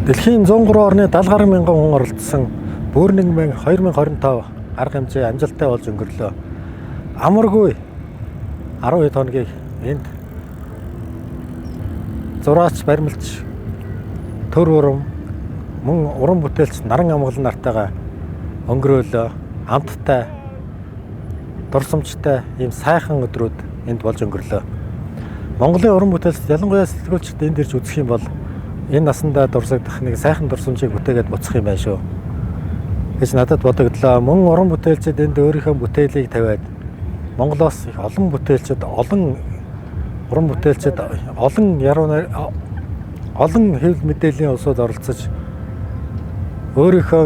Дэлхийн 103 орны 70 гаруй мянган хүн оролцсон Burning Man 2025 арга хэмжээ амжилттай болж өнгөрлөө. Амаргүй 12 хоногийг энд зураач, баримлч, төр урам, мөн уран бүтээлч Наран Амгалан нартайгаа өнгөрөөлөө. Амттай, дурсамжтай ийм сайхан өдрүүд энд болж өнгөрлөө. Монголын уран бүтээлч, ялангуяа сэтгүүлчид энд ирж үзэх юм бол энэ насандаа дурсагдах нэг сайхан дурсамжийг бүтээгээд буцах юм байна шүү гэж надад бодогдлоо. Мөн уран бүтээлчид энд өөрийнхөө бүтээлийг тавиад Монголоос их олон бүтээлчид, олон уран бүтээлчид, олон яруу олон хэвлэл мэдээллийн улсууд оролцож өөрийнхөө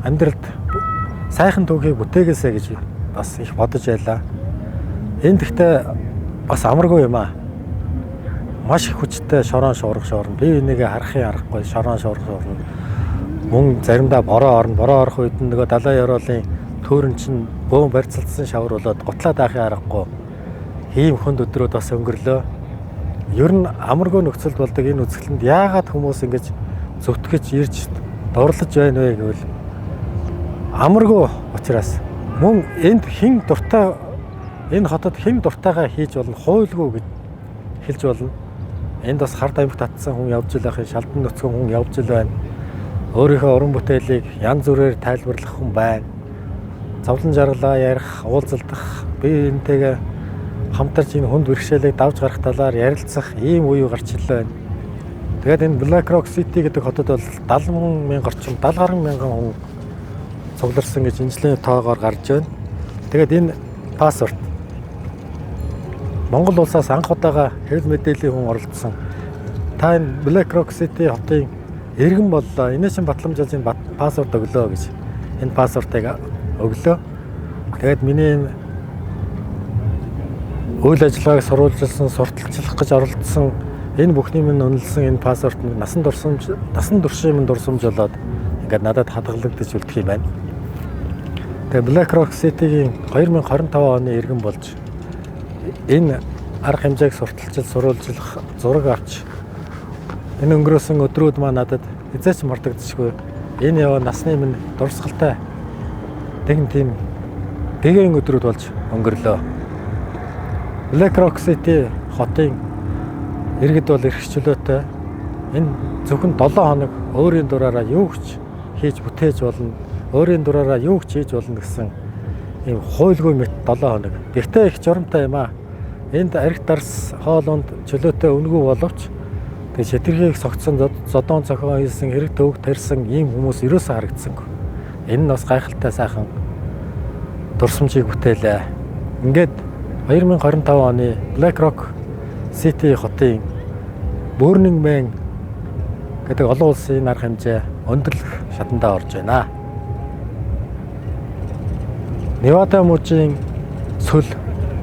амьдралд сайхан түүхийг бүтээгээсэй гэж бас их бодож байлаа. Энэ гэхдээ бас амаргүй юм аа. Маш их хүчтэй шорон шуурга шуурна. Бие бинийгээ харахын аргагүй шорон шуурга шуурна. Мөн заримдаа бороо орно. Бороо орох үед нь нөгөө далайн ёроолын төөрөн чинь бөөн барьцалдсан шавар болоод гутлаа даахын аргагүй ийм хүнд өдрүүд бас өнгөрлөө. Ер нь амаргүй нөхцөлд болдог энэ үзэсгэлэнд яагаад хүмүүс ингэж зүтгэж ирж дурлаж байна вэ гэвэл амаргүй учраас, мөн энд хэн дуртай, энэ хотод хэн дуртайгаа хийж болно, хуйлгүй гэж хэлж болно. Энд бас хар тамхи татсан хүн явж л байх, шалдан нөцгөн хүн явж л байна. Өөрийнхөө уран бүтээлийг янз бүрээр тайлбарлах хүн байна. Зовлон жаргалаа ярих, уулзалдах, бие биентэйгээ хамтарч энэ хүнд бэрхшээлийг давж гарах талаар ярилцах ийм үе гарч ирлээ байна. Тэгээд энэ Black Rock City гэдэг хотод бол 70 мянга орчим, 70 гаруй мянган хүн цугларсан гэж энэ жилийн тоогоор гарч байна. Тэгээд энэ паспорт Монгол улсаас анх удаага хэвлэл мэдээллийн хүн оролцсон. Та энэ Black Rock City хотын иргэн боллоо. Энэ чинь батламжуулж энэ паспорт өглөө гэж энэ паспортыг өглөө. Тэгээд миний энэ үйл ажиллагааг сурвалжилсан, сурталчлах гэж оролцсон энэ бүхний минь үнэлсэн энэ паспорт нь насан туршимж, насан туршийн минь дурсамж болоод ингээд надад хадгалагдаж үлдэх юм байна. Тэгээ Black Rock City-гийн 2025 оны иргэн болж энэ арга хэмжээг сурталчил, сурвалжлах, зураг авч энэ өнгөрөөсөн өдрүүд маань надад хэзээ ч мартагдчихгүй. Энэ яваа насны минь дурсгалтай тэгэн тийм гэгээн өдрүүд болж өнгөрлөө. Black Rock City хотын иргэд бол эрх чөлөөтэй. Энэ зөвхөн 7 хоног өөрийн дураараа юу ч хийж бүтээж болно. Өөрийн дураараа юу ч хийж болно гэсэн ийм хуйлгүй мэт 7 хоног. Гэхдээ их журамтай юм аа. Энд архи дарс хоолунд чөлөөтэй үнэгүй боловч тэг шэтэрхийг согтсон, зодоон цохион хийсэн, хэрэг төвөг тарьсан ийм хүмүүс ерөөсөө харагдсангүй. Энэ нь бас гайхалтай сайхан дурсамжийг бүтээлээ. Ингээд 2025 оны Black Rock City хотын Burning Man гэдэг олон улсын арга хэмжээ өндөрлөх шатандаа орж байна. Невада мужийн цөл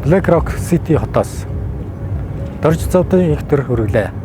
Black Rock City хотоос Дорж зовдын их төр хүргэлээ.